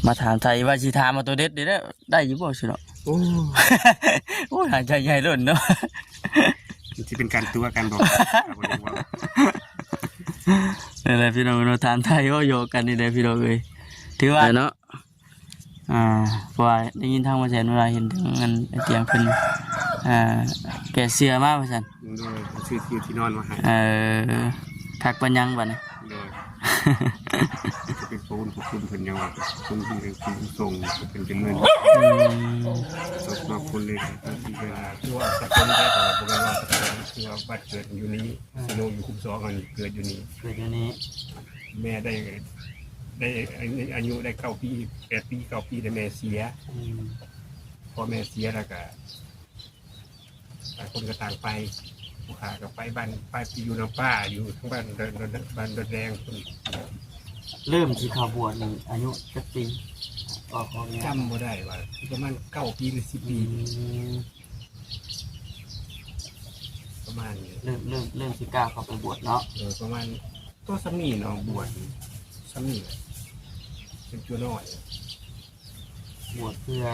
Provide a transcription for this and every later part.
ມາຖາມໄຖ່ວ່າຊິຖາມເອົາໂຕເດັດນີ້ແຫຼະ ໄດ້ຢູ່ບໍ່ຊັ້ນເນາະ? ໂອ້ ໂອ້ຍ ຫາຍໃຈໃຫຍ່ໂລດເນາະ. ມັນຊິເປັນການຕົວະກັນບໍ່? ບໍ່ໄດ້ເວົ້າ ນັ້ນແຫຼະພີ່ນ້ອງເນາະ ຖາມໄຖ່ເວົ້າຫຍອກກັນນີ້ແຫຼະພີ່ນ້ອງເອີຍ ຖືວ່າເນາະ. ອ່າ ເພາະວ່າໄດ້ຍິນທາງບ່າວແສນວ່າເຫັນທາງອັນໄອ້ຕຽງເພິ່ນ ອ່າ ແກະເສື້ອມາວ່າຊັ້ນ. ໂດຍ ເອົາຊື່ ທີ່ຢູ່ທີ່ນອນມາໃຫ້. ເອີ ຄັກປານຫຍັງບາດນີ້? ໂດຍ ຈະເປັນພະຄຸນພະຄຸນເພິ່ນຫຍັງວ່າ ຄຸນເພິ່ນເປັນຄຸນສົ່ງ ເປັນເປັນເງິນ. ອືມ ຂອບຄຸນເລີຍທີ່ເວລາ ຄືວ່າສະກົນໄດ້ ເພາະວ່າບໍ່ແມ່ນວ່າສະກົນ ຄືວ່າບ້ານເກີດຢູ່ນີ້ ອາ ຊິໂນຢູ່ຄຸ້ມສອງ ອັນເກີດຢູ່ນີ້ ເກີດຢູ່ນີ້ ແມ່ໄດ້ ໄດ້ອາຍຸ ອາຍຸໄດ້ເກົ້າປີ ແປດປີ ເກົ້າປີ ແລ້ວແມ່ເສຍ. ອືມ ພໍແມ່ເສຍແລ້ວກະ ຕ່າງຄົນກໍຕ່າງໄປ ຜູ້ຂ້າກໍໄປບ້ານ ໄປຢູ່ນຳປ້າ ຢູ່ທາງບ້ານ ດອນ ດອນ ບ້ານດອນແດງພຸ້ນ. ເລີ່ມຊິເຂົ້າບວດນີ້ອາຍຸຈັກປີ? ຂໍອະນຸຍາດ ຈຳບໍ່ໄດ້ວ່າ ປະມານເກົ້າປີ ຫຼື ສິບປີ. ອືມ ປະມານນີ້ ເລີ່ມ ເລີ່ມ ເລີ່ມຊິກ້າວເຂົ້າໄປບວດເນາະ. ໂດຍ ປະມານ ໂຕສ່ຳນີ້ເນາະ ບວດສ່ຳນີ້ແຫຼະ ເປັນຕົວນ້ອຍ ບວດເພື່ອ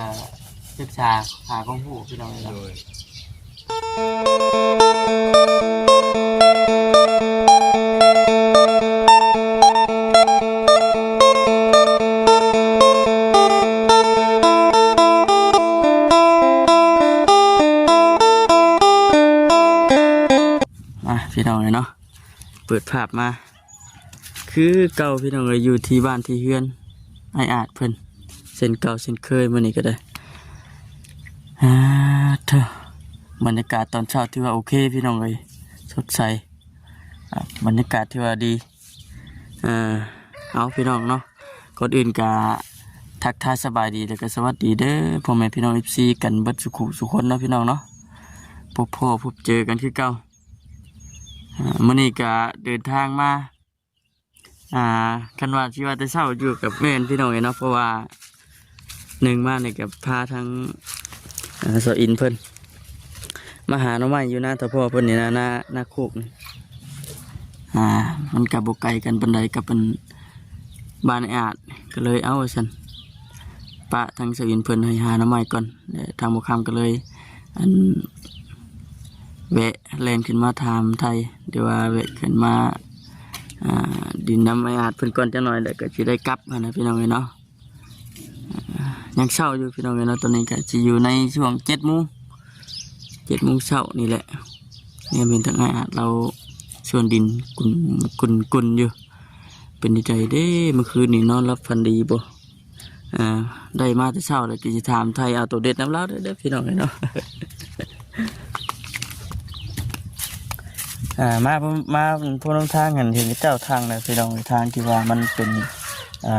ສຶກສາຫາຄວາມຮູ້ພີ່ນ້ອງເອີຍເນາະ. ໂດຍ ອ່ະ ພີ່ນ້ອງເອີຍເນາະ ເປີດພາບມາ ຄືເກົ່າພີ່ນ້ອງເອີຍ ຢູ່ທີ່ບ້ານທີ່ເຮືອນອ້າຍອາດເພິ່ນ ເຊັ່ນເກົ່າເຊັ່ນເຄີຍ ມື້ນີ້ກໍໄດ້. ອ່າ ເທີ ບັນຍາກາດຕອນເຊົ້າຖືວ່າໂອເຄພີ່ນ້ອງເອີຍ ສົດໃສ ອ່າ ບັນຍາກາດຖືວ່າດີ. ເອີ ເອົາ ພີ່ນ້ອງເນາະ ກ່ອນອື່ນກະທັກທາຍສະບາຍດີ ແລ້ວກໍສະຫວັດດີເດີ ພໍ່ແມ່ພີ່ນ້ອງເອັຟຊີກັນເບິດສູ່ຄູ່ສູ່ຄົນເນາະ ພີ່ນ້ອງເນາະ ພົບພໍ້ພົບເຈີກັນຄືເກົ່າ. ອ່າ ມື້ນີ້ກະເດີນທາງມາ ອ່າ ຄັນວ່າຊິວ່າແຕ່ເຊົ້າຢູ່ກໍແມ່ນພີ່ນ້ອງເອີຍເນາະ ເພາະວ່າໜຶ່ງມານີ້ກໍພາທາງ ອ່າ ສາວອິນເພິ່ນມາຫາໜໍ່ໄມ້ຢູ່ນາເຖົ້າພໍ່ເພິ່ນນີ້ນະ ນາ ນາໂຄກນີ້ ອ່າ ມັນກໍບໍ່ໄກກັນປານໃດກັບອັນບ້ານອ້າຍອາດ ກໍເລີຍເອົາວ່າຊັ້ນ ປະທາງສາວອິນເພິ່ນໃຫ້ຫາໜໍ່ໄມ້ກ່ອນ ແລະ ທາງບ່າວຄຳກໍເລີຍ ອັນ ແວະແລ່ນຂຶ້ນມາຖາມໄຖ່ ຫຼືວ່າແວະຂຶ້ນມາ ອ່າ ດິນນຳອ້າຍອາດເພິ່ນກ່ອນຈັກໜ້ອຍ ແລ້ວກໍຊິໄດ້ກັບຫັ້ນນະພີ່ນ້ອງເອີຍເນາະ. ອ່າ ຍັງເຊົ້າຢູ່ພີ່ນ້ອງເອີຍເນາະ ຕອນນີ້ກໍຊິຢູ່ໃນຊ່ວງເຈັດໂມງ ເຈັດໂມງເຊົ້ານີ້ແຫຼະ ແນມເຫັນທາງອ້າຍອາດລາວສວນດິນກຸນ ກຸນ ກຸນຢູ່. ເປັນຈັ່ງໃດເດ້ ເມື່ອຄືນນີ້ນອນຫຼັບຝັນດີບໍ່? ອ່າ ໄດ້ມາແຕ່ເຊົ້າແລ້ວກໍຊິຖາມໄຖ່ເອົາໂຕເດັດນຳລາວເດີ ພີ່ນ້ອງເອີຍເນາະ. ອ່າ ມາ ມາພົ້ນນຳທາງຫັ້ນ ເຫັນເຂົາເຈົ້າທາງນະພີ່ນ້ອງ ທາງທີ່ວ່າມັນເປັນ ອ່າ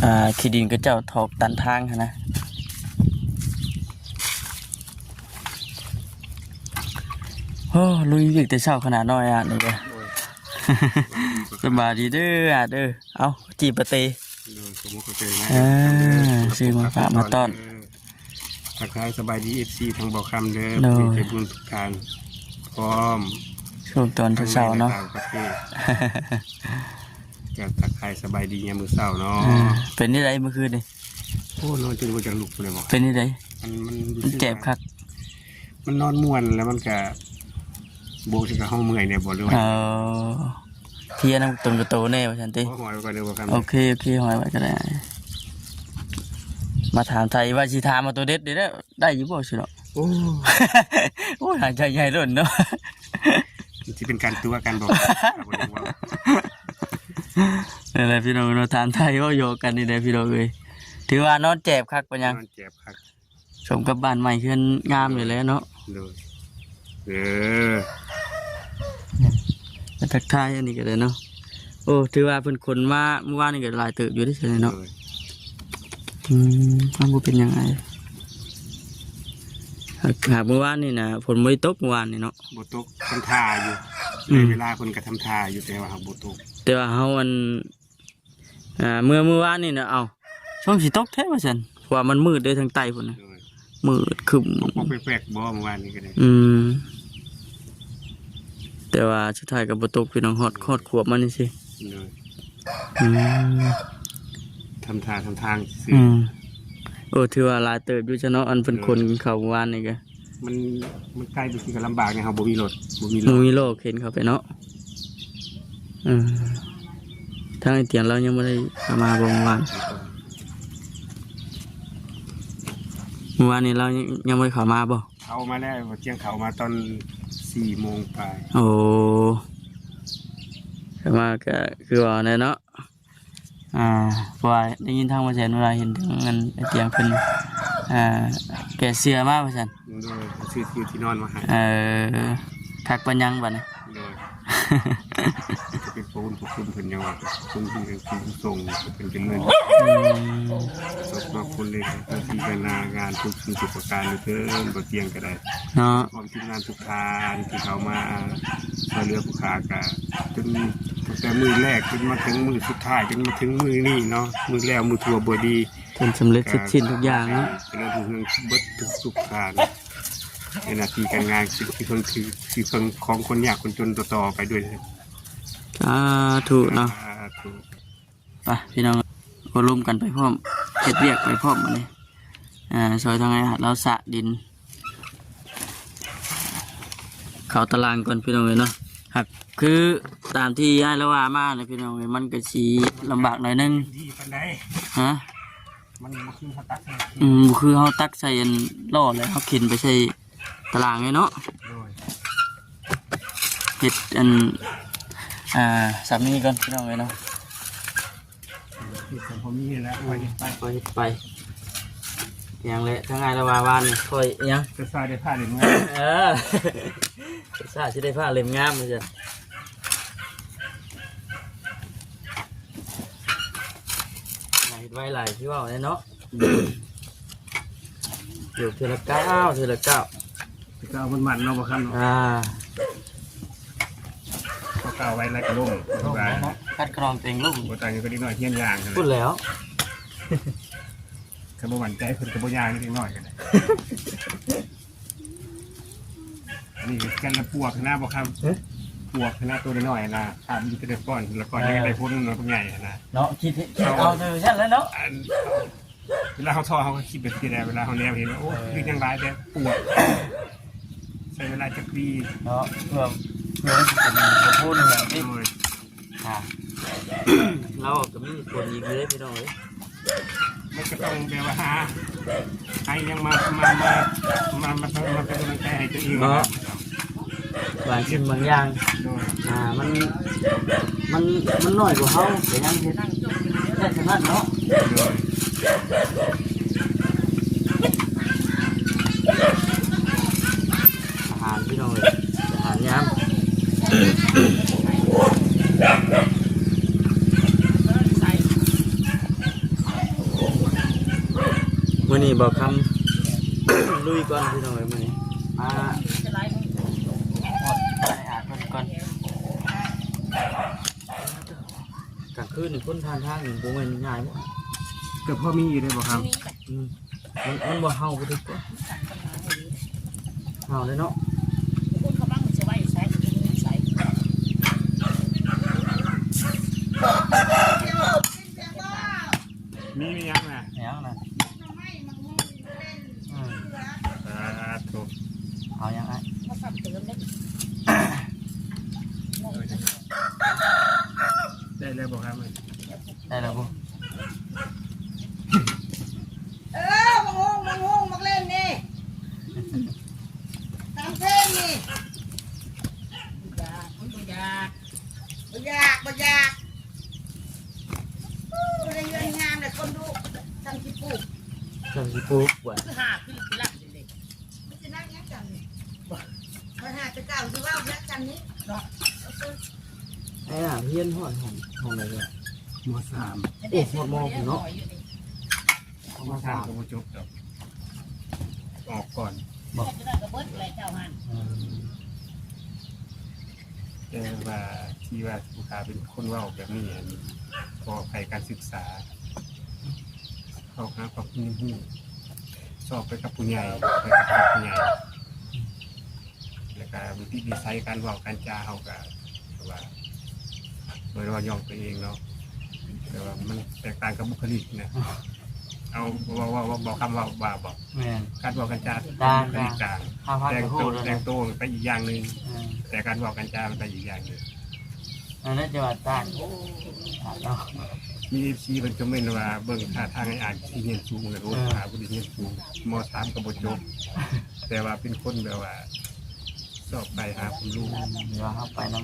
ອ່າ ຂີ້ດິນເຂົາເຈົ້າຖອກຕັນທາງຫັ້ນນະ. ໂອ້ ລຸຍວຽກແຕ່ເຊົ້າຂະໜາດນ້ອຍອາດນີ້ເດີ. ໂອ້ຍ ສະບາຍດີເດີອາດເດີ. ເອົ້າ ຈີບປະເຕ ໂດຍ ຂໍຂອບໃຈນະ ອ່າ ຊື້ມາຝາກມາຕ້ອນ. ເອີ ທັກທາຍສະບາຍດີເອັຟຊີທາງບໍ່ຄຳເດີ ໂດຍ ຜູ້ໃຈບຸນທຸກທ່ານ ພ້ອມຊ່ວງຕອນເຊົ້າໆເນາະ ຕ່າງປະເທດ ກໍທັກທາຍສະບາຍດີຍາມມື້ເຊົ້າເນາະ. ເອີ ເປັນຈັ່ງໃດມື້ຄືນນີ້? ໂອ້ ນອນຈົນບໍ່ຢາກລຸກເລີຍບໍ່. ເປັນຈັ່ງໃດ? ມັນ ມັນ ມັນແຈບຄັກ ມັນນອນມ່ວນແລ້ວມັນກະ ໂບກຊິກະເຮົາເມື່ອຍແດ່ບໍ່ ຫຼືວ່າ ເອີ ເພຍນຳຕົນກະໂຕແດ່ວ່າຊັ້ນຕິ. ໂອ້ຍ ຫ້ອຍໄວ້ກ່ອນເດີບໍ່ຄຳ. ໂອເຄ ໂອເຄ ຫ້ອຍໄວ້ກໍໄດ້. ມາຖາມໄຖ່ວ່າຊິຖາມເອົາໂຕເດັດນີ້ແຫຼະ ໄດ້ຢູ່ບໍ່ຊັ້ນເນາະ? ໂອ້ ໂອ້ຍ ຫາຍໃຈໃຫຍ່ໂລດເນາະ. ມັນຊິເປັນການຕົວະກັນບໍ່? ບໍ່ໄດ້ເວົ້າ. ນັ້ນແຫຼະພີ່ນ້ອງເນາະ ຖາມໄຖ່ເວົ້າຫຍອກກັນນີ້ແຫຼະພີ່ນ້ອງເອີຍ ຖືວ່ານອນແຈບຄັກປານຫຍັງ ນອນແຈບຄັກ. ສົມກັບບ້ານໃໝ່ເຮືອນງາມນີ້ແຫຼະເນາະ. ໂດຍ ເອີ ມາທັກທາຍອັນນີ້ກໍໄດ້ເນາະ. ໂອ້ ຖືວ່າເພິ່ນຂົນມາມື້ວານນີ້ກໍຫຼາຍເຕີບຢູ່ເດ້ຊັ້ນເນາະ. ໂດຍ ອືມ ມັນບໍ່ເປັນຫຍັງອ້າຍ. ຫາກ ຫາກມື້ວານນີ້ນະ ຝົນບໍ່ໄດ້ຕົກມື້ວານນີ້ເນາະ. ບໍ່ຕົກ ທຳທ່າຢູ່ ອືມ ໃນເວລາເພິ່ນກໍທຳທ່າຢູ່ ແຕ່ວ່າຫາກບໍ່ຕົກ ແຕ່ວ່າເຮົາອັນ ອ່າ ເມື່ອ ເມື່ອວານນີ້ນະ ເອົ້າ ຊ່ວງຊິຕົກແທ້ວ່າຊັ້ນ ເພາະວ່າມັນມືດເດ້ທາງໃຕ້ພຸ້ນນະ. ໂດຍ ມືດຄຶ້ມ ຕົກໆແປກໆບໍ່ ເມື່ອວານນີ້ກໍໄດ້. ອືມ ແຕ່ວ່າສຸດທ້າຍກໍບໍ່ຕົກ ພີ່ນ້ອງ ຮອດ ຮອດຂວບມັນຈັ່ງຊີ້. ໂດຍ ອືມ ທຳທ່າທຳທາງຊື່ໆ. ອືມ ໂອ້ ຖືວ່າຫຼາຍເຕີບຢູ່ຊະເນາະ ອັນເພິ່ນຂົນເຂົ້າວານນີ້ກະ ມັນ ມັນໄກ ບາງທີກະລຳບາກແດ່ ເຮົາບໍ່ມີລົດ ບໍ່ມີ ບໍ່ມີລໍ້ເຂັນເຂົ້າໄປເນາະ. ເອີ ທາງໄອ້ຕຽງລາວຍັງບໍ່ໄດ້ເຂົ້າມາບໍ່ ມື້ວານ? ມື້ວານນີ້ລາວຍັງ ຍັງບໍ່ໄດ້ເຂົ້າມາບໍ່? ເຂົ້າມາແລ້ວ ຕຽງເຂົ້າມາຕອນສີ່ໂມງປາຍ. ໂອ້ ເຂົ້າມາກະຄືວ່າແຫຼະເນາະ. ອ່າ ເພາະວ່າໄດ້ຍິນທາງບ່າວແສນວ່າເຫັນທາງອັນໄອ້ຕຽງເພິ່ນ ອ່າ ແກະເສື້ອມາວ່າຊັ້ນ. ໂດຍ ຊື້ທີ່ນອນມາໃຫ້. ເອີ ຄັກປານຫຍັງບາດນີ້. ໂດຍ ຈະເປັນພະຄຸນພະຄຸນເພິ່ນຫຍັງວ່າ ຄຸນທີ່ເປັນຜູ້ສົ່ງເພິ່ນເປັນເງິນ. ອືມ ຂອບພະຄຸນເລີຍ ທັງທີ່ການງານທຸກສິ່ງທຸກປະການເດີ ບໍ່ຕຽງກະໄດ້ເນາະ ພ້ອມທີມງານທຸກທ່ານທີ່ເຂົ້າມາຊ່ວຍເຫຼືອຜູ້ຂ້າ ກະ ຈົນຕັ້ງແຕ່ມື້ແລກຈົນມາເຖິງມື້ສຸດທ້າຍ ຈົນມາເຖິງມື້ນີ້ເນາະ ມື້ແລ້ວມື້ທົ່ວບໍ່ດີ ຈົນສຳເລັດເສັດສິ້ນທຸກຢ່າງເນາະ ຈະເລີນຮຸ່ງເຮືອງເບິດທຸກໆທ່ານ ໃນໜ້າທີ່ການງານ ທີ່ເພິ່ງ ທີ່ເພິ່ງຂອງຄົນຍາກຄົນຈົນຕໍ່ໆໄປດ້ວຍ. ສາທຸເນາະ ສາທຸ. ໄປພີ່ນ້ອງ ໂອ້ລົມກັນໄປພ້ອມ ເຮັດວຽກໄປພ້ອມບາດນີ້. ອ່າ ຊ່ອຍທາງອ້າຍລາວສະດິນ ເຂົ້າຕາລາງກ່ອນພີ່ນ້ອງເອີຍເນາະ. ຫາກຄືຕາມທີ່ອ້າຍລາວວ່າມານະພີ່ນ້ອງເອີຍ ມັນກະຊິລຳບາກໜ້ອຍໜຶ່ງ. ດີປານໃດ? ຮະ? ມັນບໍ່ຄືເຮົາຕັກໃສ່ ອືມ ບໍ່ຄືເຮົາຕັກໃສ່ອັນລໍ້ ແລ້ວເຮົາເຂັນໄປໃສ່ຕາລາງເລີຍເນາະ. ໂດຍ ເຮັດອັນ ອ່າ ສາມີກ່ອນພີ່ນ້ອງເອີຍເນາະ. ເຮັດສ່ຳພໍມີແຫຼະ ຄ່ອຍເຮັດໄປ ຄ່ອຍເຮັດໄປ. ຫຍັງແຫຼະ ທາງອ້າຍລາວວ່າວານນີ້ ຄ່ອຍຫຍັງ ຈະຊາໄດ້ຜ້າເຫຼັ້ມງາມ. ເອີ ຈະຊາຊິໄດ້ຜ້າເຫຼັ້ມງາມວ່າຊັ້ນ. ເຮັດໄວຫຼາຍຄືເວົ້າແຫຼະເນາະ. ໂດຍ ເທື່ອລະກ້າວ ເທື່ອລະກ້າວ ແຕ່ກໍເອົາມັນໆເນາະ ບໍ່ຄຳເນາະ. ອ່າ ເຂົາກ້າວໄວຫຼາຍກໍລົ້ມ ລົ້ມເນາະ ຄັດກະລອງເຕັງລົ້ມ ບໍ່ຕ່າງຫຍັງກັບເດັກນ້ອຍຮຽນຍ່າງຫັ້ນແຫຼະ ພຸ້ນແຫຼ້ວ. ຄັນບໍ່ໝັ້ນໃຈເພິ່ນກໍບໍ່ຍ່າງເດັກນ້ອຍກໍໄດ້. ອັນນີ້ກໍກັນລະປວກຫັ້ນນະ ບໍ່ຄຳ ຮະ? ປວກຫັ້ນນະ ໂຕນ້ອຍໆຫັ້ນນະ ຖ້າມີແຕ່ກ່ອນ ແລ້ວກ່ອນ ເອີ ຍັງໄດ້ຜົນເນາະ ພວກໃຫຍ່ຫັ້ນນະ ເນາະ ຄິດ ຄິດເອົາຊື່ຊັ້ນແຫຼະເນາະ. ອັນ ເວລາເຮົາທໍ້ ເຮົາກໍຄິດແບບນີ້ແຫຼະ ເວລາເຮົາແນມເຫັນວ່າ ໂອ້ ເອີ ຄືຍັງຫຼາຍແຕ່ປວກ ໃຊ້ເວລາຈັກປີເນາະ ເພື່ອ ເພື່ອມັນຊິເປັນກະໂພນຫຍັງຕິ. ໂດຍ ອ່າ ລາວກໍມີຜົນອີກເລີຍພີ່ນ້ອງເອີຍ. ມັນກໍຕ້ອງແບບວ່າຫາ ໃຫ້ຫຍັງມາ ມາ ມາ ມາ ມາ ມາເປັນກຳລັງໃຈໃຫ້ຕົວເອງເນາະ. ບາງສິ່ງບາງຢ່າງ ໂດຍ ອ່າ ມັນ ມັນ ມັນນ້ອຍກວ່າເຮົາ ແຕ່ຍັງເຮັດໄດ້ສ່ຳນັ້ນເນາະ. ໂດຍ ອາຫານພີ່ນ້ອງເອີຍ ອາຫານຍາມ ມື້ນີ້ບ່າວຄຳລຸຍກ່ອນພີ່ນ້ອງເອີຍ ມື້ນີ້ມາຮອດໄປຫາເພິ່ນກ່ອນ. ກາງຄືນນີ້ຄົນຜ່ານທາງນີ້ບໍ່ແມ່ນງ່າຍບໍ່? ກໍພໍມີຢູ່ເດ້ບ່າວຄຳ. ອືມ ມັນ ມັນບໍ່ເຫົ່າບໍ່ຖືກບໍ່? ເຫົ່າເດ້ເນາະ. ມີ ມີຫຍັງນະ? ຫຍັງນະ? ອືມ ສາທຸ. ເອົາຫຍັງອ້າຍ? ໄດ້ແລ້ວບໍ່ຄະ? ໄດ້ແລ້ວບໍ່? ເອີ ບັກຫຸ່ງ ບັກຫຸ່ງ ບັກເຫຼັ້ນນີ້ ຕຳເພງນີ້ ບໍ່ຢາກ ມັນບໍ່ຢາກ ບໍ່ຢາກ ບໍ່ຢາກ. ໂອ້ ໄດ້ເຮືອນງາມແລ້ວ ຄົນດຸ ຊ່ຳຊິປູກ ຊ່ຳຊິປູກວ່າ ຄືຫາ ຄືຊິລັກເດ້. ມັນຊິນັກຫຍັງກັນນີ້? ບໍ່ ຂ້ອຍຫາແຕ່ເກົ່າຊິເວົ້າຫຍັງກັນນີ້ເນາະ. ໄອ້ອາຮຽນຮອດຫ້ອງ ຫ້ອງໃດແລ້ວ? ມໍສາມ. ໂອ້ ຮອດມໍພຸ້ນເນາະ. ມໍສາມກໍບໍ່ຈົບດອກ ອອກກ່ອນ. ບໍ່ ອືມ ແຕ່ວ່າທີ່ວ່າຜູ້ຂ້າເປັນຄົນເວົ້າແບບນີ້ ອັນ ຂໍອະໄພການສຶກສາ ເຂົ້າຫາຄວາມຮູ້ ຊອບໄປກັບຜູ້ໃຫຍ່ ໄປກັບຜູ້ໃຫຍ່ ແລ້ວກະວິຕິນິໄສການເວົ້າການຈາເຮົາກະ ຄືວ່າ ບໍ່ໄດ້ວ່າຍ້ອງຕົວເອງເນາະ ແຕ່ ແຕ່ວ່າມັນແຕກຕ່າງກັບບຸກຄະລິກນະ ເອົາ ເວົ້າ ເວົ້າ ເວົ້າ ເວົ້າຄຳເວົ້າວ່າບໍ ແມ່ນ ການເວົ້າການຈາຕ່າງກັນ ບຸກຄະລິກຕ່າງ ເຮົາພັກ ແຕ່ງໂຕ ແຕ່ງໂຕໄປອີກຢ່າງໜຶ່ງ ເອີ ແຕ່ການເວົ້າການຈາມັນໄປອີກຢ່າງໜຶ່ງ ອັນນັ້ນຈະວ່າຕ່າງ ໂອ້ ຕ່າງເນາະ ມີເອັຟຊີເພິ່ນຄອມເມັນວ່າ ເບິ່ງທ່າທາງອ້າຍຊິຮຽນສູງ ໂອ້ ເອີ ຖ້າບໍ່ໄດ້ຮຽນສູງ ມໍສາມກໍບໍ່ຈົບ ແຕ່ວ່າເປັນຄົນແບບວ່າຊອບໄປຫາຄວາມຮູ້ ອືມ ແຕ່ວ່າເຮົາໄປນຳ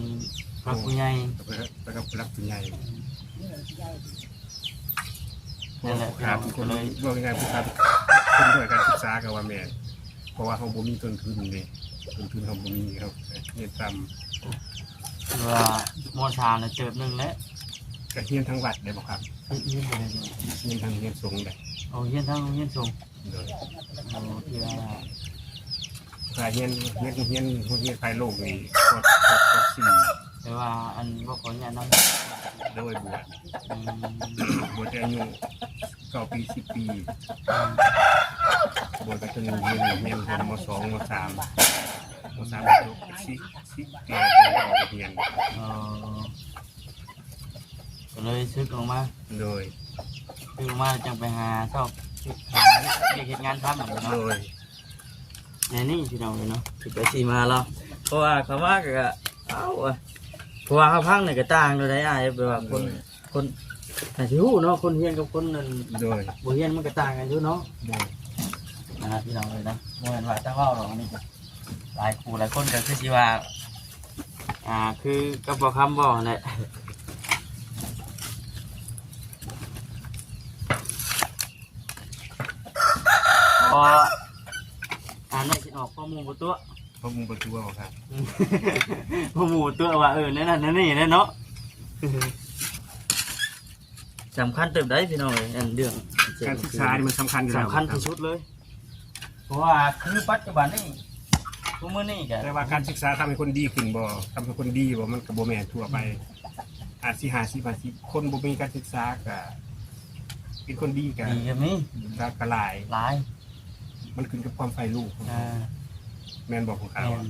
ຜູ້ຫຼັກຜູ້ໃຫຍ່ ໄປ ໄປກັບຜູ້ຫຼັກຜູ້ໃຫຍ່ ນັ້ນແຫຼະ ຜູ້ຂ້າເປັນຄົນ ເວົ້າງ່າຍໆ ຜູ້ຂ້າເປັນຄົນດ້ອຍການສຶກສາກໍວ່າແມ່ນ ເພາະວ່າເຮົາບໍ່ມີຕົ້ນທຶນເດ້ ຕົ້ນທຶນເຮົາບໍ່ມີ ເຮົາຮຽນຕ່ຳ ຄືວ່າ ມໍສາມ ນະ ເຕີບໜຶ່ງແຫຼະ ກໍຮຽນທາງວັດໄດ້ບໍ່ຄັບ? ຮຽນ ຮຽນບໍ່ໄດ້ ຮຽນທາງໂຮງຮຽນສົງໄດ້ ໂອ້ ຮຽນທາງໂຮງຮຽນສົງ ໂດຍ ໂອ້ ທີ່ວ່າ ຖ້າຮຽນ ຮຽນ ຮຽນ ຮຽນພາຍໂລກນີ້ ປ. ສີ່ ແຕ່ວ່າ ອັນ ບໍ່ຂໍອະນຸຍາດນຳ ໂດຍ ບວດ ອືມ ບວດແຕ່ອາຍຸເກົ້າປີ ສິບປີ ອືມ ບວດກໍເຖິງຮຽນ ຮຽນຮຽນ ມໍສອງ ມໍສາມ ມໍສາມກໍຈົບ ສິບ ສິບປີກໍຮຽນ ອໍ ກໍເລີຍສຶກອອກມາ ໂດຍ ສຶກອອກມາຈັ່ງໄປຫາຊອກ ຫາວຽກເຮັດງານທຳ ຫັ້ນເນາະ ໂດຍ ແນວນີ້ພີ່ນ້ອງເອີຍເນາະ ທີ່ໄປທີ່ມາລາວ ເພາະວ່າເຂົາມາກໍ ເອົ້າ ເພາະວ່າເຮົາຟັງນີ້ກໍຕ່າງໂດດໄດ໋ອ້າຍ ແບບວ່າຄົນ ໂດຍ ຄົນໜ້າຊິຮູ້ເນາະ ຄົນຮຽນກັບຄົນນັ້ນ ໂດຍ ບໍ່ຮຽນມັນກໍຕ່າງກັນຢູ່ເນາະ ໂດຍ ນະ ພີ່ນ້ອງເອີຍເນາະ ບໍ່ແມ່ນວ່າຈະເວົ້າດອກ ອັນນີ້ກໍຫຼາຍຄູ່ຫຼາຍຄົນກໍຄືຊິວ່າ ອ່າ ຄືກັບບໍ່ຄຳເວົ້າຫັ້ນແຫຼະ ພໍ ອ່າ ໜ້ອຍຊິອອກ ພໍໝູ່ບໍ່ຕົວະ ພໍໝູ່ບໍ່ຕົວະ ບໍ່ຄັບ ພໍໝູ່ຕົວະວ່າ ເອີ ແນວນັ້ນແນວນີ້ແຫຼະເນາະ ສຳຄັນເຕີບໃດ໋ພີ່ນ້ອງເອີຍ ອັນເລື່ອງການສຶກສານີ້ມັນສຳຄັນຢູ່ແລ້ວ ສຳຄັນທີ່ສຸດເລີຍ ເພາະວ່າຄືປັດຈຸບັນນີ້ ທຸກມື້ນີ້ກໍ ແຕ່ວ່າການສຶກສາທຳໃຫ້ຄົນດີຂຶ້ນບໍ່ ທຳໃຫ້ຄົນດີບໍ່ ມັນກໍບໍ່ແມ່ນທົ່ວໄປ ອືມ ອາດຊິຫ້າສິບ ຫ້າສິບ ຄົນບໍ່ມີການສຶກສາກໍເປັນຄົນດີກໍ ດີກໍມີ ກໍ ກໍຫຼາຍ ຫຼາຍ ມັນຂຶ້ນກັບຄວາມໃຝ່ຮູ້ຂອງເຮົາ ອ່າ ແມ່ນບໍ່ຂອງເຂົາ ແມ່ນ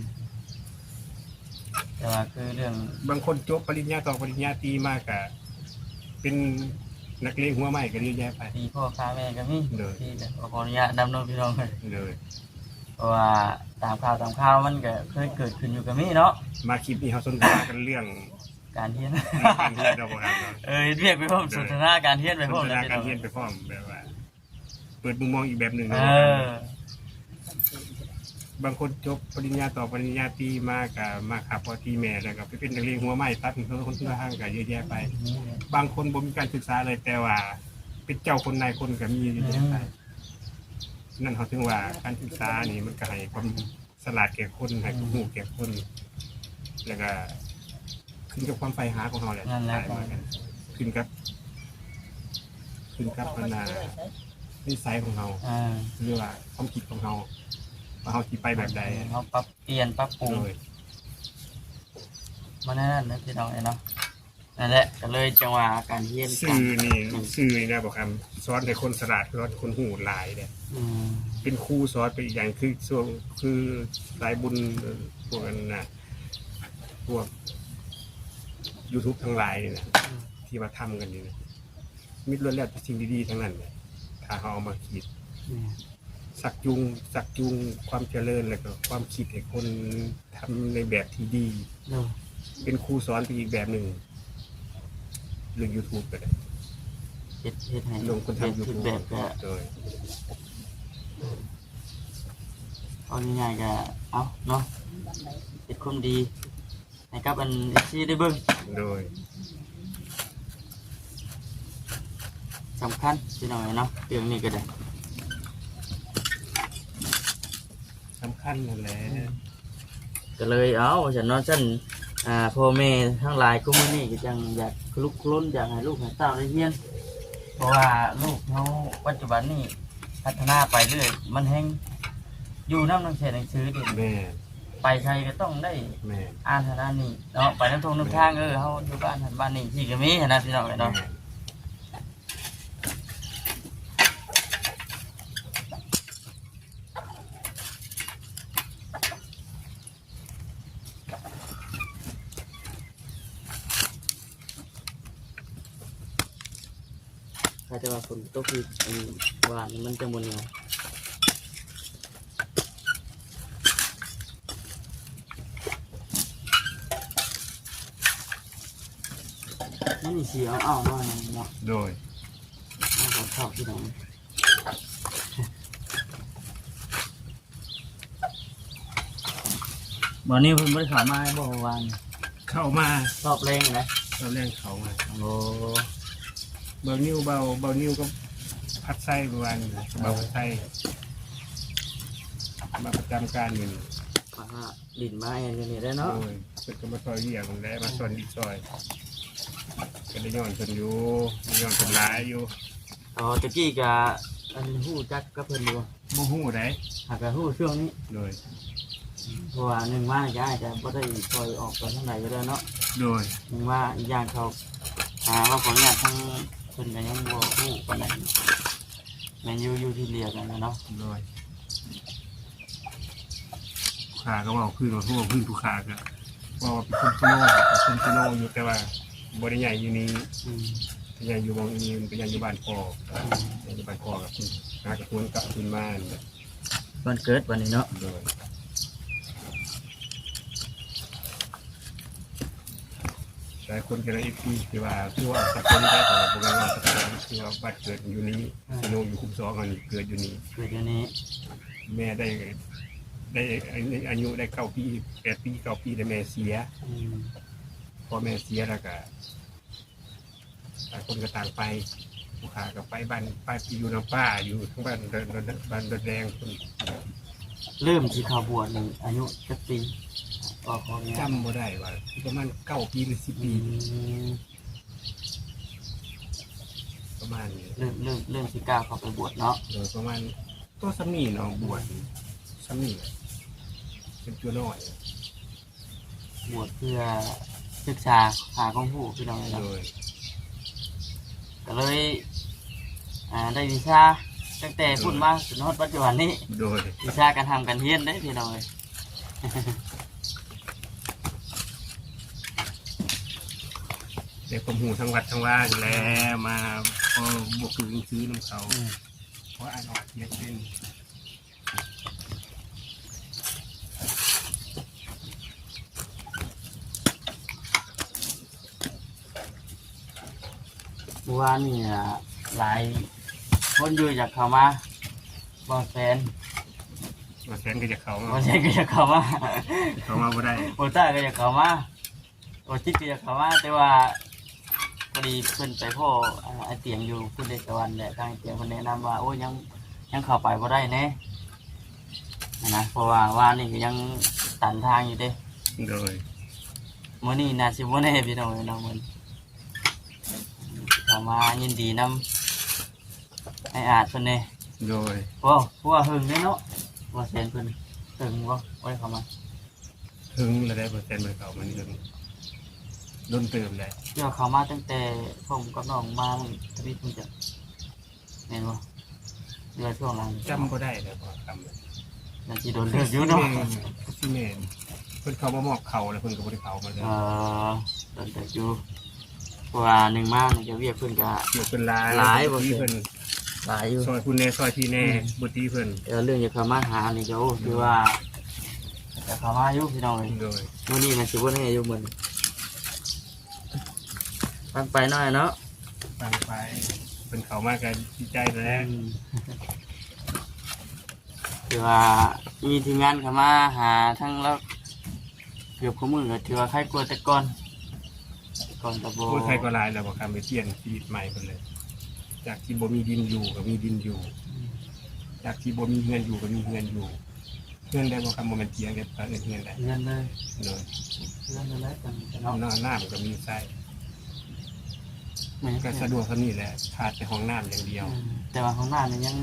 ແຕ່ວ່າຄືເລື່ອງ ບາງຄົນຈົບປະລິນຍາໂທ ປະລິນຍາຕີມາກະເປັນນັກເລງຫົວໄມ້ກະເຍອະແຍະໄປ ຕີພໍ່ຂ້າແມ່ກະມີ ໂດຍ ທີ່ຂໍອະນຸຍາດນຳເນາະພີ່ນ້ອງ ໂດຍ ເພາະວ່າຕາມຂ່າວຕາມຂ່າວມັນກະເຄີຍເກີດຂຶ້ນຢູ່ກະມີເນາະ ມາຄລິບນີ້ເຮົາສົນທະນາກັນເລື່ອງການຮຽນ ເລື່ອງການຮຽນເນາະ ບໍ່ຄັບເນາະ ເອີ ເຮັດວຽກໄປພ້ອມ ໂດຍ ສົນທະນາການຮຽນໄປພ້ອມ ສົນທະນາການຮຽນໄປພ້ອມ ແບບວ່າ ເປີດມຸມມອງອີກແບບໜຶ່ງ ເອີ ບາງຄົນຈົບປະລິນຍາໂທ ປະລິນຍາຕີມາກະມາຂ້າພໍ່ຕີແມ່ ແລ້ວກະໄປເປັນນັກເລງຫົວໄມ້ ຕັດຫົວຄົນເຮືອຫ້າງກະເຍອະແຍະໄປ ອືມ ບາງຄົນບໍ່ມີການສຶກສາເລີຍ ແຕ່ວ່າເປັນເຈົ້າຄົນນາຍຄົນກະມີເຍອະແຍະໄປ ອືມ ນັ້ນເຮົາເຖິງວ່າການສຶກສານີ້ມັນກະໃຫ້ຄວາມ ສະຫຼາດແກ່ຄົນ ໃຫ້ຄວາມຮູ້ແກ່ຄົນ ແລ້ວກະຂຶ້ນກັບຄວາມໃຝ່ຫາຂອງເຮົາແຫຼະ ນັ້ນແຫຼະ ຂຶ້ນກັບ ຂຶ້ນກັບອັນນ່າ ນິໄສຂອງເຮົາ ອ່າ ຫຼືວ່າຄວາມຄິດຂອງເຮົາ ວ່າເຮົາຊິໄປແບບໃດ ເຮົາປັບປ່ຽນປັບປຸງ ໂດຍ ມາແນວນັ້ນເດີພີ່ນ້ອງເອີຍເນາະ. ນັ້ນແຫຼະ ກໍເລີຍຈັ່ງວ່າການຮຽນ ສື່ນີ້ ການ ສື່ນີ້ນະ ບໍ່ຄຳ ສອນໃຫ້ຄົນສະຫຼາດ ສອນໃຫ້ຄົນຮູ້ຫຼາຍເດ້ ອືມ ເປັນຄູສອນໄປອີກຢ່າງ ຄືຊ່ວງ ຄືສາຍບຸນ ເອີ ພວກນັ້ນນະ ພວກຢູທູບທັງຫຼາຍນີ້ນະ ອືມ ທີ່ວ່າທຳກັນນີ້ນະ ມີລ້ວນແລ້ວແຕ່ສິ່ງດີໆທັງນັ້ນແຫຼະ ຖ້າເຮົາເອົາມາຄິດ ແມ່ນ ຊັກຈູງ ຊັກຈູງຄວາມຈະເລີນ ແລ້ວກໍຄວາມຄິດໃຫ້ຄົນທຳໃນແບບທີ່ດີ ໂດຍ ເປັນຄູສອນໄປອີກແບບໜຶ່ງ ເລື່ອງຢູທູບກໍໄດ້ ເຮັດ ເຮັດໃຫ້ ເລື່ອງຄົນທຳຢູທູບ ແບບ ແບບກໍ ໂດຍ ເອົາງ່າຍໆກໍເອົາເນາະ ເຮັດຄວາມດີ ໃຫ້ກັບອັນ ເອັຟຊີ ໄດ້ເບິ່ງ ໂດຍ ສຳຄັນພີ່ນ້ອງເອີຍເນາະ ເລື່ອງນີ້ກໍໄດ້ ສຳຄັນຫັ້ນແຫຼະ ອືມ ກໍເລີຍເອົາຊັ້ນເນາະ ຊັ້ນ ອ່າ ພໍ່ແມ່ທັງຫຼາຍ ຄຸມື້ນີ້ກໍຈັ່ງຢາກລຸກລົນ ຢາກໃຫ້ລູກໃຫ້ເຕົ້າໄດ້ຮຽນ ເພາະວ່າລູກເຮົາປັດຈຸບັນນີ້ ພັດທະນາໄປເລື້ອຍ ມັນແຮ່ງຢູ່ນຳໜັງສື ໜັງສືເດ ແມ່ນ ໄປໃສກໍຕ້ອງໄດ້ ແມ່ນ ອ່ານຫັ້ນອ່ານນີ້ເນາະ ໄປນຳທົ່ງນຳທາງ ແມ່ນ ເອີ ເຮົາຢູ່ບ້ານຫັ້ນບ້ານນີ້ ທີ່ກໍມີຫັ້ນນະ ພີ່ນ້ອງເອີຍເນາະ ແມ່ນ. ແຕ່ວ່າຝົນຕົກນີ້ ອັນຫວ່ານມັນຈະບໍ່ໜຽວ ມັນຊິເອົາໆ ມາເນາະ. ໂດຍ ເອົາເຂົ້າ ພີ່ນ້ອງ. ບ່າວນິວເພິ່ນບໍ່ໄດ້ເຂົ້າມາບໍ່ເມື່ອວານ? ເຂົ້າມາ ຮອບແລງນະ ຮອບແລງເຂົ້າມາ. ໂອ້ ບ່າວນິວ ບ່າວ ບ່າວນິວກັບພັດໄຊ ເມື່ອວານນີ້ນະ ບ່າວພັດໄຊ ມາປະຈຳການຢູ່ນີ້ ມາຫາຫຼິ້ນມາແອ່ນຢູ່ນີ້ແຫຼະເນາະ. ໂດຍ ເພິ່ນກໍມາຊ່ອຍວຽກຫັ້ນແຫຼະ ມາຊ່ອຍດິນຊ່ອຍ ກໍໄດ້ຍ້ອນເພິ່ນຢູ່ ໄດ້ຍ້ອນເພິ່ນຫຼາຍຢູ່. ອໍ ແຕ່ກີ້ກະ ອັນ ຮູ້ຈັກກັບເພິ່ນຢູ່ບໍ່? ບໍ່ຮູ້ໃດ ຫາກະຮູ້ຊ່ວງນີ້. ໂດຍ ເພາະວ່າໜຶ່ງມາກະ ອາດຈະບໍ່ໄດ້ຄ່ອຍອອກໄປທາງໃດຢູ່ແລ້ວເນາະ. ໂດຍ ໜຶ່ງມາ ອີກຢ່າງເຂົາ ຫາວ່າຂໍອະນຸຍາດທາງເພິ່ນກະຍັງບໍ່ຮູ້ປານໃດ ແມ່ນຢູ່ ຢູ່ທີ່ດຽວກັນນະເນາະ. ໂດຍ ຜູ້ຂ້າກໍເວົ້າຄືນ ເວົ້າຄືນ ຜູ້ຂ້າກໍເວົ້າວ່າເປັນຄົນຊະໂນ ເປັນຄົນຊະໂນຢູ່ ແຕ່ວ່າບໍ່ໄດ້ໃຫຍ່ຢູ່ນີ້. ອືມ ໄປໃຫຍ່ຢູ່ໝ່ອງອື່ນ ໄປໃຫຍ່ຢູ່ບ້ານພໍ່. ອືມ ໃຫຍ່ຢູ່ບ້ານພໍ່ ກໍຫາກໍຫວນກັບຄືນມາ ບ້ານເກີດບັດນີ້ເນາະ. ໂດຍ ຫຼາຍຄົນກໍໄດ້ ເອັຟຊີ ທີ່ວ່າຄືວ່າສາກົນໄດ້ ແຕ່ວ່າບໍ່ແມ່ນວ່າສາກົນ ຄືວ່າບ້ານເກີດຢູ່ນີ້. ອືມ ຊະໂນຢູ່ຄຸ້ມສອງ ອັນນີ້ເກີດຢູ່ນີ້ ເກີດຢູ່ນີ້. ແມ່ໄດ້ ໄດ້ອາຍຸໄດ້ເກົ້າປີ ແປດປີ ເກົ້າປີ ແລ້ວແມ່ເສຍ. ອືມ ພໍແມ່ເສຍແລ້ວກໍ ຕ່າງຄົນກໍຕ່າງໄປ ຜູ້ຂ້າກໍໄປບ້ານ ໄປຢູ່ນຳປ້າ ຢູ່ທາງບ້ານ ບ້ານດອນແດງພຸ້ນ. ເລີ່ມຊິເຂົ້າບວດນີ້ອາຍຸຈັກປີ? ຂໍອະນຸຍາດ ຈຳບໍ່ໄດ້ວ່າ ປະມານເກົ້າປີ ຫຼື ສິບປີ. ອືມ ປະມານນີ້ ເລີ່ມ ເລີ່ມ ເລີ່ມຊິກ້າວເຂົ້າໄປບວດເນາະ. ໂດຍ ປະມານໂຕສ່ຳນີ້ເນາະ ບວດສ່ຳນີ້ແຫຼະ ເປັນຕົວນ້ອຍ. ບວດເພື່ອສຶກສາຫາຄວາມຮູ້ ພີ່ນ້ອງເອີຍເນາະ. ໂດຍ ກໍເລີຍ ອ່າ ໄດ້ວິຊາຕັ້ງແຕ່ ໂດຍ ພຸ້ນມາຈົນຮອດປັດຈຸບັນນີ້. ໂດຍ ວິຊາການຮ່ຳການຮຽນເດ້ ພີ່ນ້ອງເອີຍ. ໄດ້ຄວາມຮູ້ທັງວັດທັງວານີ້ແຫຼະ ມາພໍບວກຄືໜັງສືນຳເຂົາ. ອືມ ພໍອ່ານອອກຂຽນເປັນ. ເມື່ອວານນີ້ ອ່າ ຫຼາຍຄົນຢູ່ຢາກເຂົ້າມາ ບ່າວແສນ ບ່າວແສນກໍຢາກເຂົ້າມາ ບ່າວແສນກໍຢາກເຂົ້າມາ ເຂົ້າມາບໍ່ໄດ້ ບ່າວຕ້າກໍຢາກເຂົ້າມາ. ໂອຈິດກໍຢາກເຂົ້າມາ ແຕ່ວ່າພໍດີເພິ່ນໄປພໍ້ ອ່າ ອ້າຍຕຽງຢູ່ພຸ້ນເດ ສະຫວັນແຫຼະ ທາງອ້າຍຕຽງເພິ່ນແນະນຳວ່າ ໂອ້ ຍັງ ຍັງເຂົ້າໄປບໍ່ໄດ້ແນ່ຫັ້ນນະ ເພາະວ່າວານນີ້ກໍຍັງຕັນທາງຢູ່ເດ້. ໂດຍ ມື້ນີ້ໜ້າຊິບໍ່ແນ່ພີ່ນ້ອງເອີຍເນາະ ມື້ນີ້ເຂົ້າມາຍິນດີນຳອ້າຍອາດເພິ່ນແນ່. ໂດຍ ໂອ້ ເພິ່ນວ່າເຫິງເດ້ເນາະ ວ່າແສນເພິ່ນເຫິງບໍ່ ບໍ່ໄດ້ເຂົ້າມາ. ເຖິງແລ້ວໄດ໋ ບໍ່ແມ່ນເຂົາ ມັນເຖິງດົນເຕີບແລ້ວ ທີ່ວ່າເຂົ້າມາຕັ້ງແຕ່ພ້ອມກັບນ້ອງມາທຳອິດພຸ້ນ ຈະແມ່ນບໍ່ ຫຼືວ່າຊ່ວງຫຼັງ? ຈຳບໍ່ໄດ້ແລ້ວ ເພາະວ່າຄຳ ມັນຊິດົນເຕີບຢູ່ເນາະ ຊິແມ່ນ ຊິແມ່ນ ເພິ່ນເຂົ້າມາມອບເຂົ້າແລ້ວ ເພິ່ນກໍບໍ່ໄດ້ເຂົ້າມາເລີຍ. ເອີ ດົນເຕີບຢູ່ ເພາະວ່າໜຶ່ງມານີ້ກໍວຽກເພິ່ນກໍ ວຽກເພິ່ນຫຼາຍ ຫຼາຍ ບໍ່ຕິເພິ່ນ ຫຼາຍຢູ່ ຊ່ອຍພຸ້ນແດ່ ຊ່ອຍພີ້ແດ່ ອືມ ບໍ່ຕິເພິ່ນ. ແຕ່ວ່າເລື່ອງຢາກເຂົ້າມາຫານີ້ກໍ ໂອ້ ຖືວ່າຢາກເຂົ້າມາຢູ່ພີ່ນ້ອງເອີຍ. ໂດຍ ມື້ນີ້ມັນຊິບໍ່ແນ່ຢູ່ມື້ນີ້ ຟັງໄປໜ້ອຍເນາະ ຟັງໄປ ເພິ່ນເຂົ້າມາກໍດີໃຈແລ້ວ. ອືມ ຖືວ່າມີທີມງານເຂົ້າມາຫາທາງລາວ ເກືອບຄູ່ມື້ກໍຖືວ່າໄຄກວ່າແຕ່ກ່ອນ ແຕ່ກ່ອນກໍບໍ່ ໂອ້ຍ ໄຄກວ່າຫຼາຍແລ້ວ ບໍ່ຄຳ ໄປປ່ຽນຊີວິດໃໝ່ເພິ່ນເລີຍ ຈາກທີ່ບໍ່ມີດິນຢູ່ກໍມີດິນຢູ່ ອືມ ຈາກທີ່ບໍ່ມີເຮືອນຢູ່ກໍມີເຮືອນຢູ່. ເຮືອນໄດ້ບໍ່ຄຳ ບໍ່ແມ່ນຕຽງເດ້ ເອີ້ນເຮືອນໄດ້ ເຮືອນເລີຍ. ໂດຍ ເຮືອນເລີຍ ເນາະ ນ້ຳກໍມີໃຊ້ ແມ່ນ ກໍສະດວກສ່ຳນີ້ແຫຼະ ຂາດແຕ່ຫ້ອງນ້ຳຢ່າງດຽວ. ອືມ ແຕ່ວ່າຫ້ອງນ້ຳນີ້ຍັງ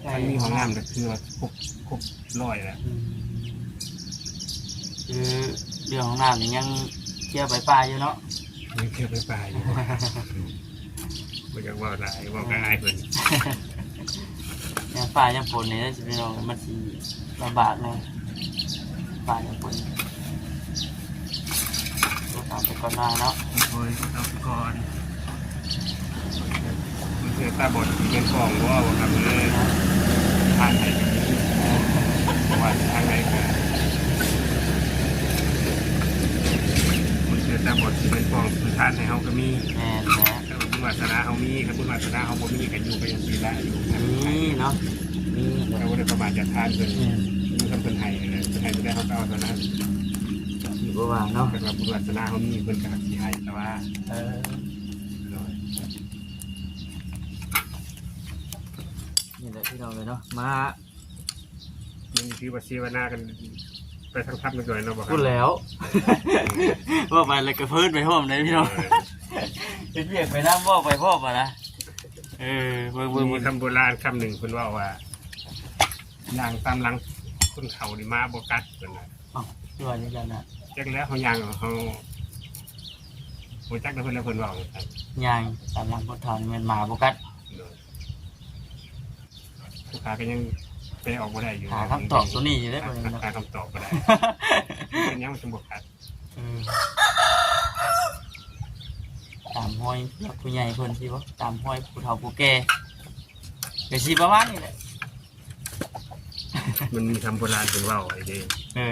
ຄັນມີຫ້ອງນ້ຳກໍຄືວ່າຄົບ ຄົບຮ້ອຍແລ້ວ. ອືມ ຄືເລື່ອງຫ້ອງນ້ຳນີ້ຍັງເຄຍໄປປ່າຢູ່ເນາະ ຍັງເຄຍໄປປ່າຢູ່ ບໍ່ຢາກເວົ້າຫຼາຍ ເວົ້າກໍອາຍເພິ່ນ. ຍາມຟ້າຍາມຝົນນີ້ເດີພີ່ນ້ອງ ມັນຊິລຳບາກແດ່ ຟ້າຍາມຝົນ. ເອົາໄປກ່ອນໜ້າເນາະ ໂດຍ ເອົາໄປກ່ອນ. ຕາບອດຊິເປັນປ່ອງບໍ່ ວ່າຊັ້ນເລີຍ ທານໃຫ້ກະມີ ເພາະວ່າທາງໃດກະ ຄົນເກີດຕາບອດຊິເປັນປ່ອງ ຄືທານໃຫ້ເຮົາກະມີ ແມ່ນແຫຼະ ຄັນບຸນວາສະໜາເຮົາມີ ຄັນບຸນວາສະໜາເຮົາບໍ່ມີ ກະຢູ່ໄປຈັ່ງຊີ້ລະ ຢູ່ ມີເນາະ ມີ ກະບໍ່ໄດ້ປະໝາດຈາກທານເພິ່ນ ແມ່ນ ຄືຄັນເພິ່ນໃຫ້ຫັ້ນແຫຼະ ເພິ່ນໃຫ້ເທົ່າໃດເຮົາກະເອົາເທົ່ານັ້ນ ບໍ່ວ່າເນາະ ຄັນວ່າບຸນວາສະໜາເຮົາມີ ເພິ່ນກະຊິໃຫ້ ແຕ່ວ່າ ເອີ ໂດຍ ນີ້ແຫຼະພີ່ນ້ອງເອີຍເນາະ ມາ ມັນຖືວ່າເສວະນາກັນໄປທາງທຳເລັກນ້ອຍເນາະ ບໍ່ ພຸ້ນແລ້ວ ເວົ້າໄປແລ້ວກະເພີນໄປພ້ອມເດ້ພີ່ນ້ອງ ເອີ ເຮັດວຽກໄປນຳ ເວົ້າໄປພ້ອມຫັ້ນນະ ເອີ ເບິ່ງໆ ມີຄຳໂບລານຄຳໜຶ່ງເພິ່ນເວົ້າວ່າ ຍ່າງຕາມຫຼັງຄົນເຖົ້ານີ້ໝາບໍ່ກັດ ເພິ່ນວ່າ ອ້າວ ຄືວ່າຈັ່ງຊັ້ນນະ ຈັກແລ້ວ ເຮົາຍ່າງ ເຮົາ ບໍ່ຈັກນຳເພິ່ນແລ້ວ ເພິ່ນເວົ້າ ຍ່າງຕາມຫຼັງຄົນເຖົ້ານີ້ແມ່ນໝາບໍ່ກັດ ໂດຍ ຜູ້ຂ້າກະຍັງແປອອກບໍ່ໄດ້ຢູ່ ຫາຄຳຕອບໂຕນີ້ຢູ່ເດ້ ຫາ ບໍ່ໄດ້ເນາະ ຫາຄຳຕອບບໍ່ໄດ້ ເປັນຫຍັງມັນຈຶ່ງບໍ່ກັດ ເອີ ຕາມຮອຍຜູ້ຫຼັກຜູ້ໃຫຍ່ເພິ່ນຊິບໍ່ ຕາມຮອຍຜູ້ເຖົ້າຜູ້ແກ່ ກະຊິປະມານນີ້ແຫຼະ ມັນມີຄຳໂບລານເພິ່ນເວົ້າໄວ້ເດ້ ເອີ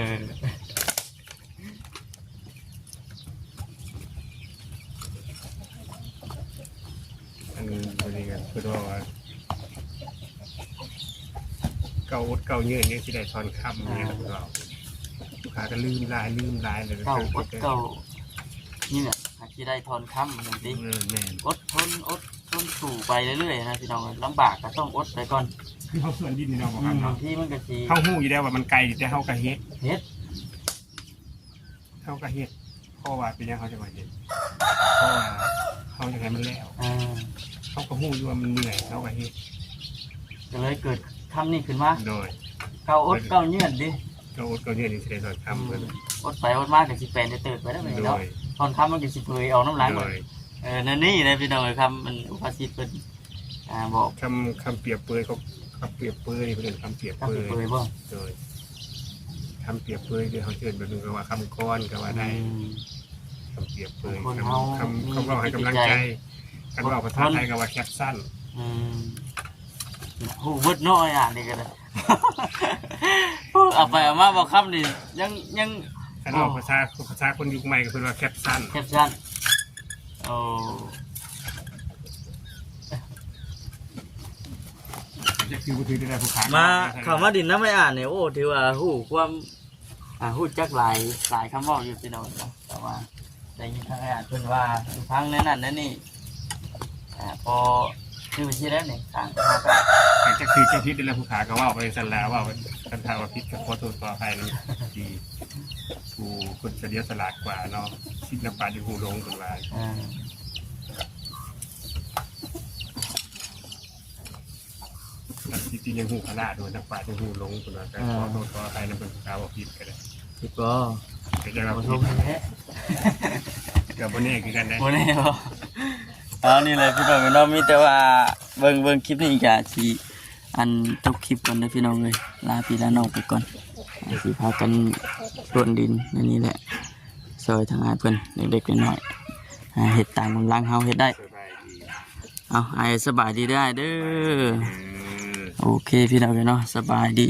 ອັນນີ້ເພິ່ນເວົ້າວ່າ ເກົ່າອົດເກົ່າຍືນຍັງຊິໄດ້ທ່ອນຄຳ ອ່າ ນີ້ເພິ່ນເວົ້າ ລູກຄ້າກະລືມຫຼາຍ ລືມຫຼາຍ ເກົ່າອົດເກົ່າ ນີ້ແຫຼະ ຫາຊິໄດ້ທ່ອນຄຳ ວ່າຊັ້ນຕິ ເອີ ແມ່ນ ອົດທົນ ອົດທົນສູ້ໄປເລື້ອຍໆນະພີ່ນ້ອງເອີຍ ລຳບາກກະຕ້ອງອົດໄປກ່ອນ ຄືເຮົາສວນດິນນີ້ເນາະ ອືມ ບາງທີມັນກະຊິ ເຮົາຮູ້ຢູ່ແລ້ວວ່າມັນໄກ ແຕ່ເຮົາກະເຮັດ ເຮັດ ເຮົາກະເຮັດ ເພາະວ່າເປັນຫຍັງເຮົາຈັ່ງວ່າເຮັດ ເພາະວ່າເຮົາຢາກໃຫ້ມັນແລ້ວ ເອີ ເຮົາກະຮູ້ຢູ່ວ່າມັນເມື່ອຍ ເຮົາກະເຮັດ ກະເລີຍເກີດຄຳນີ້ຂຶ້ນມາ ໂດຍ ເກົ່າອົດເກົ່າຍືນຕິ ເກົ່າອົດເກົ່າຍືນນີ້ຊິໄດ້ຖ້ອຍຄຳ ອືມ ເພິ່ນ ອົດໄປອົດມາກະຊິແປນເຕີບໄປແລ້ວບາດນີ້ເນາະ ໂດຍ ທ່ອນຄຳມັນກະຊິເຜີຍອອກນຳຫຼັງ ໂດຍ ເອີ ແນວນີ້ແຫຼະພີ່ນ້ອງເອີຍ ຄຳອັນອຸພາສິດເພິ່ນ ອ່າ ບອກ ຄຳ ຄຳປຽບເປີຍ ເຂົາ ຄຳປຽບເປີຍ ເພິ່ນເອີ້ນຄຳປຽບເປີຍ ຄຳປຽບເປີຍບໍ່ ໂດຍ ຄຳປຽບເປີຍທີ່ເຮົາເອີ້ນແບບໜຶ່ງກະວ່າຄຳກອນກະວ່າໄດ້ ອືມ ຄຳປຽບເປີຍ ຄົນເຮົາ ຄຳ ມີ ຄຳເວົ້າໃຫ້ກຳລັງໃຈ ໃຈ ຄັນເວົ້າພາສາໄທກະວ່າແຄບສັ້ນ ອືມ ຮູ້ເບິດເນາະ ອາ ນີ້ກະໄດ້ ເອົາໄປເອົາມາບໍ່ຄຳນີ້ ຍັງ ຍັງ ຄັນເວົ້າພາສາ ພາສາຄົນຍຸກໃໝ່ກະເພິ່ນວ່າແຄບສັ້ນ ແຄບສັ້ນ ໂອ້ ຈັກຄືບໍ່ຖືກແຕ່ຜູ້ຂາຍ ມາ ເຂົ້າມາດິນນຳອ້າຍອານນີ້ ໂອ້ ຖືວ່າຮູ້ຄວາມ ອ່າ ຮູ້ຈັກຫຼາຍ ຫຼາຍຄຳເວົ້າຢູ່ພີ່ນ້ອງເນາະ ແຕ່ວ່າໄດ້ຍິນທາງອ້າຍອານເພິ່ນວ່າ ຟັງແນວນັ້ນແນວນີ້ ອ່າ ພໍຄືຊິໄດ້ນີ້ ທາງເຮົາກະ ຈັກຖືກຈັກຜິດແລ້ວ ຜູ້ຂາຍກະເວົ້າໄປຊັ້ນແຫຼະ ເວົ້າ ຄັນຖ້າວ່າຜິດກະຂໍໂທດຂໍອະໄພນຳ ທີ່ຜູ້ຄົນສະຫຼຽວສະຫຼາດກວ່າເນາະ ສິດນັກປາດຍັງຮູ້ຫຼົງເພິ່ນວ່າ ອ່າ ສິດຍັງຮູ້ຂະໜາດ ນັກປາດຍັງຮູ້ຫຼົງ ເພິ່ນວ່າ ກະ ອ່າ ຂໍໂທດຂໍອະໄພນຳເພິ່ນ ຖ້າເວົ້າຜິດກະໄດ້ ຜິດບໍ່ ກະຈະວ່າຜິດ ກະບໍ່ແນ່ຄືກັນເດ້ ບໍ່ແນ່ບໍ່ ເອົາ ນີ້ແຫຼະພີ່ນ້ອງເນາະ ມີແຕ່ວ່າເບິ່ງ ເບິ່ງຄລິບນີ້ກະຊິ ອັນ ຈົບຄລິບກ່ອນເດີພີ່ນ້ອງເອີຍ ລາພີ່ລານ້ອງໄປກ່ອນ ຊິພາກັນລວນດິນໃນນີ້ແຫຼະ ຊ່ອຍທາງອ້າຍເພິ່ນເລັກໆນ້ອຍໆ ເຮັດຕາມກຳລັງເຮົາເຮັດໄດ້ ສະບາຍດີ ເອົາ ອ້າຍສະບາຍດີເດີ ເດີ ເອີ ໂອເຄພີ່ນ້ອງເອີຍເນາະ ສະບາຍດີ.